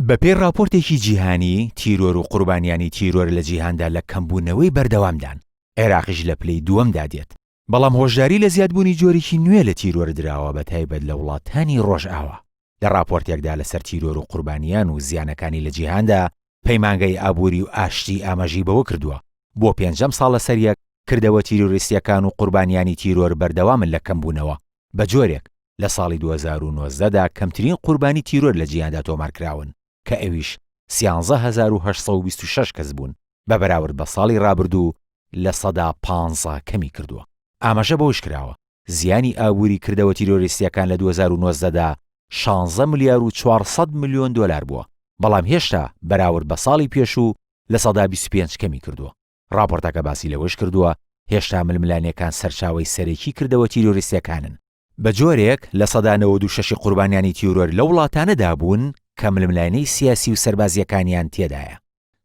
بەپێی ڕاپۆرتێکی جیهانی، تیرۆر و قوربانیانی تیرۆر لە جیهاندا لە کەمبوونەوەی بەردەوامدان، عێراقیش لە پلەی دووەمدا دێت، بەڵام هۆشداری لە زیادبوونی جۆرێکی نوێ لە تیرۆر دراوە بەتایبەت لە وڵاتانی ڕۆژئاوا. لە ڕاپۆرتێکدا لەسەر تیرۆر و قوربانیان و زیانەکانی لە جیهاندا، پەیمانگای ئابووری و ئاشتی ئاماژەی بەوە کردووە، بۆ پێنجەم ساڵ لەسەریەک، کردەوە تیرۆریستییەکان و قوربانیانی تیرۆر بەردەوامن لە کەمبوونەوە، بە جۆرێک لە ساڵی 2019 دا کەمترین قوربانی تیرۆر لە جیهاندا تۆمارکراون کە ئەویش 13826 کەس بوون بە بەراورد بە ساڵی رابردوو 15% کەمی کردووە. ئاماژە بەوەش کراوە، زیانی ئابووری کردەوە تیرۆریستییەکان لە 2019 دا شانزە ملیار و 400 ملیۆن دۆلار بووە، بەڵام هێشتا بەراورد بە ساڵی پێشوو 25% کەمی کردووە. ڕاپۆرتەکە باسی لەوەش کردووە، هێشتا ململانێکان سەرچاوەی سەرەکی کردەوە تیرۆریستییەکانن، بە جۆرێک 96% ی قوربانیانی تیرۆر لەو وڵاتانەدا بوون کە ململانێی سیاسی و سەربازییەکانیان تێدایە.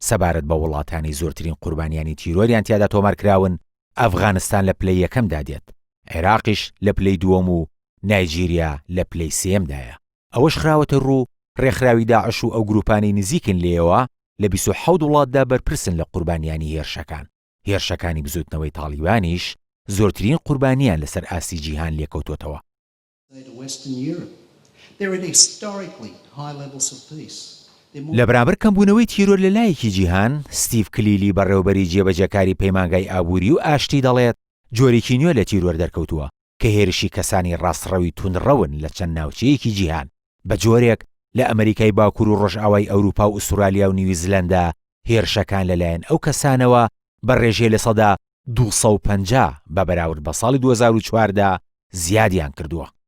سەبارەت بە وڵاتانی زۆرترین قوربانیانی تیرۆریان تیادا تۆمارکراون، ئەفغانستان لە پلەی یەکەمدا دێت، عێراقیش لە پلەی دووەم و نایجیریا لە پلەی سێیەمدایە. ئەوەش خراوەتە روو، رێکخراوی داعش و ئەو گروپانەی نزیکن لێیەوە لە 27 وڵاتدا بەرپرسن لە قوربانیانی هێرشەکان، هێرشەکانی بزوتنەوەی تاڵیبانیش زۆرترین قوربانییان لەسەر ئاستی جیهان لێکەوتۆتەوە. لە بەرامبەر کەمبوونەوەی تیرۆر لە لایەکی جیهان، ستیڤ کلیلی بەڕێوەبەری جێبەجێکاری پەیمانگای ئابووری و ئاشتی دەڵێت، جۆرێکی نوێ لە تیرۆر دەرکەوتووە کە هێرشی کەسانی ڕاستڕەوی توندڕەون لە چەند ناوچەیەکی جیهان، بە جۆرێک لە ئەمەریکای باکوور و ڕۆژئاوای ئەوروپا و ئوسترالیا و نیوزلەندا هێرشەکان لەلایەن ئەو کەسانەوە بە ڕێژەی 250% بە بەراورد بە ساڵی 2014 زیادیان کردووە.